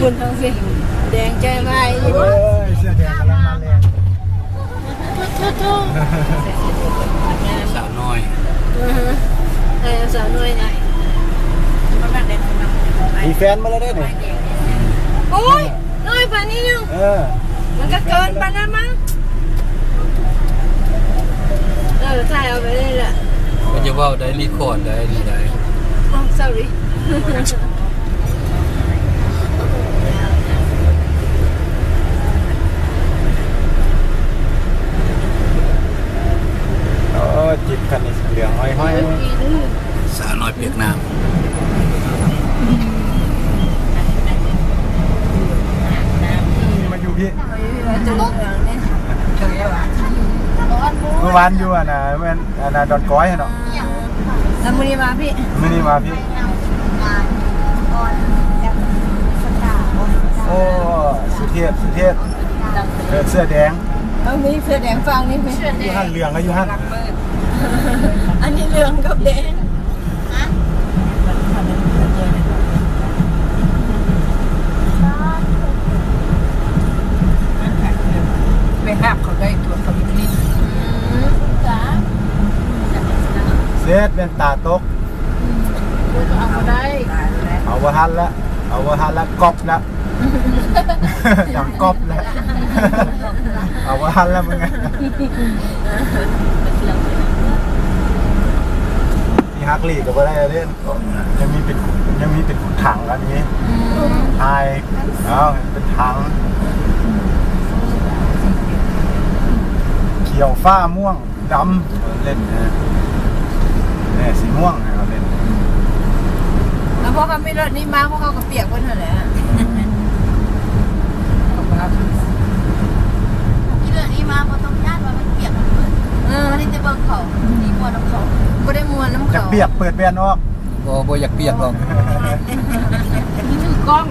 ຄົນທັງຊີ້ ແດງໃຈວາຍຢູ່. ໂອ້ຍ ເສື້ອແດງກຳລັງມາແລງ. ສາວນ້ອຍ ອືຮຶ ເອີ ສາວນ້ອຍນະ ມີແຟນມາແລ້ວເດ້ນີ້. ໂອ້ຍ ນ້ອຍປານນີ້ຍັງ ເອີ ມັນກະເກີນປານນັ້ນມັ້ງ. ເອີ ຖ່າຍເອົາໄປເລີຍລະ ມັນຈະເວົ້າໄດ້ ຣີຄອດໄດ້ ນີ້ໄດ້. ອໍ sorry. ໂອ້ ຈິບຄັນນີ້ເຫຼືອງຫ້ອຍໆ. ສາວນ້ອຍປຽກນ້ຳ ມາຢູ່ພີ້ ມື້ວານຢູ່ອັນນ່າ ແມ່ນອັນນ່າ ດອນກອຍຫັ້ນເນາະ. ແລ້ວມື້ນີ້ມາພີ້ ມື້ນີ້ມາພີ້. ໂອ້ ສຸເທບ ສຸເທບ ເອີ ເສື້ອແດງ ເອີ ມີເສື້ອແດງຝັ່ງນີ້ ຢູ່ຫັ້ນເຫຼືອງ ຢູ່ຫັ້ນ ອັນນີ້ເຫຼືອງກັບແດງ. ໄປຫາບເຂົາໄດ້ຕົວເຂົາຢູ່ນີ້. ອືມ ເສັດ ແວ່ນຕາຕົກ. ອືມ ເອົາບໍ່ໄດ້ ເອົາບໍ່ທັນລະ ເອົາບໍ່ທັນລະ ກອບລະ ດັງກອບແລ້ວ ເອົາບໍ່ທັນແລ້ວມຶງ. ທີ່ຮັກຫຼີກກໍບໍ່ໄດ້ເດ້ ຍັງມີເປັນ ຍັງມີເປັນຖັງອັນນີ້. ອືມ ຖ່າຍເອົາເປັນຖັງ ຂຽວ ຟ້າ ມ່ວງ ດຳ ເຂົາເຫຼັ້ນນະ ແນ່ ສີມ່ວງໃຫ້ເຂົາເຫຼັ້ນ. ແລ້ວພວກເຂົາມີລົດນີ້ມາ ພວກເຂົາກໍປຽກເບິດຫັ້ນແຫຼະ. ຂີ່ລົດນີ້ມາບໍ່ຕ້ອງຢ້ານວ່າມັນປຽກ ມັນເປີດ. ເອີ ບໍ່ໄດ້ແຕ່ເບິ່ງເຂົາ ດີກວ່ານຳເຂົາ ບໍ່ໄດ້ມ່ວນນຳເຂົາ. ຢາກປຽກ ເປີດແວ່ນອອກ. ບໍ່ ບໍ່ຢາກປຽກດອກ. ນີ້ຖືກ້ອງ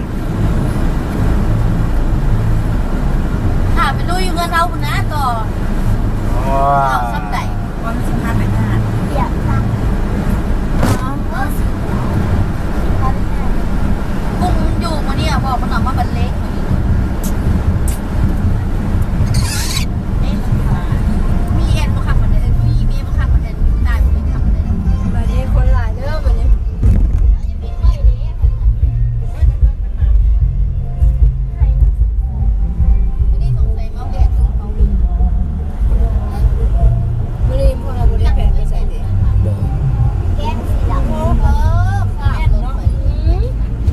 ຖ້າໄປລຸຍຢູ່ເຮືອນເຮົາພຸ້ນນະຕໍ່. ວ້າ ເອົາສ່ຳໃດ ວ່າມັນສິພາໄປທາດ ປຽກຊະ. ກຸ້ງມັນຢູ່ມື້ນີ້ບອກ ມັນອອກມາບັນເລງ. ມີແອນບໍ່ຄັກປານໃດ ມີເມບໍ່ຄັກປານໃດ ຕາຍບໍ່ຄັກປານໃດ. ບາດນີ້ຄົນຫຼາຍເດີບາດນີ້. ມື້ນີ້ພວກເຮົາບໍ່ໄດ້ແຜນໄປໃສເດ. ບໍ່ ແກງສີດຳ ເອີ ຂາວເນາະ. ອືມ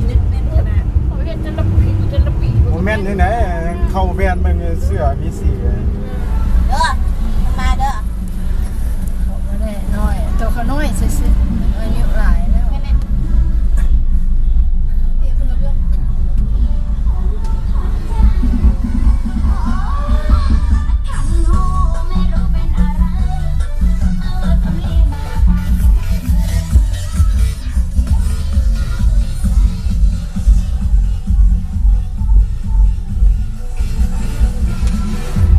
ເຮັດຈົນລະປີ ຈົນລະປີ. ບໍ່ແມ່ນຈັ່ງໃດ ເຂົ້າແວ່ນເບິ່ງເສື້ອມີສີ. ເດີ ມາເດີ. ບໍ່ໄດ້ນ້ອຍ ໂຕເຂົານ້ອຍຊື່ໆ ອາຍຸຫຼາຍແລ້ວ. ໂ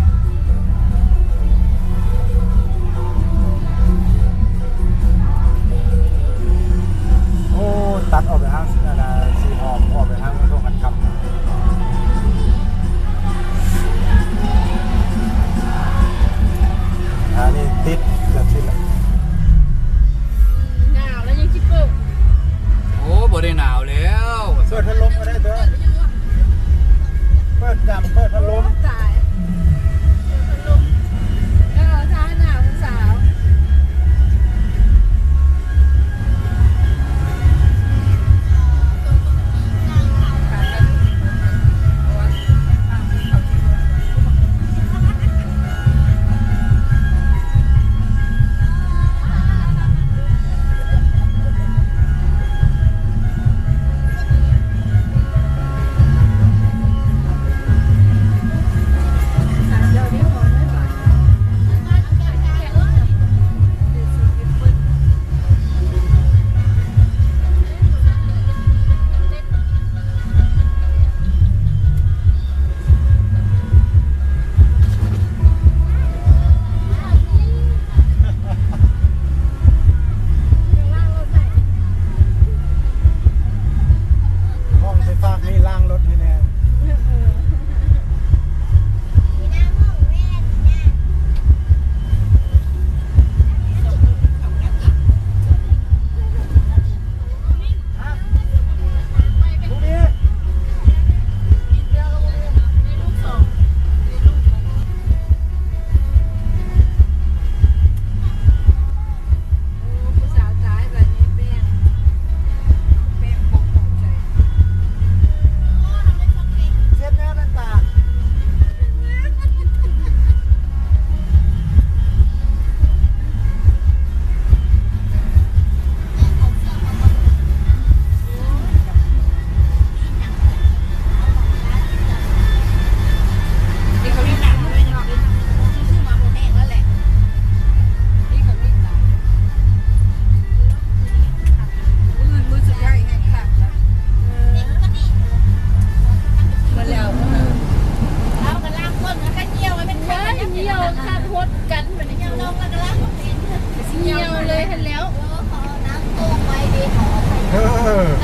ຄົດກັນບັດນີ້ ຍາວແລ້ວກໍລາກບໍ່ເປັນ ຍາວເລີຍຫັ້ນແລ້ວ ເອີ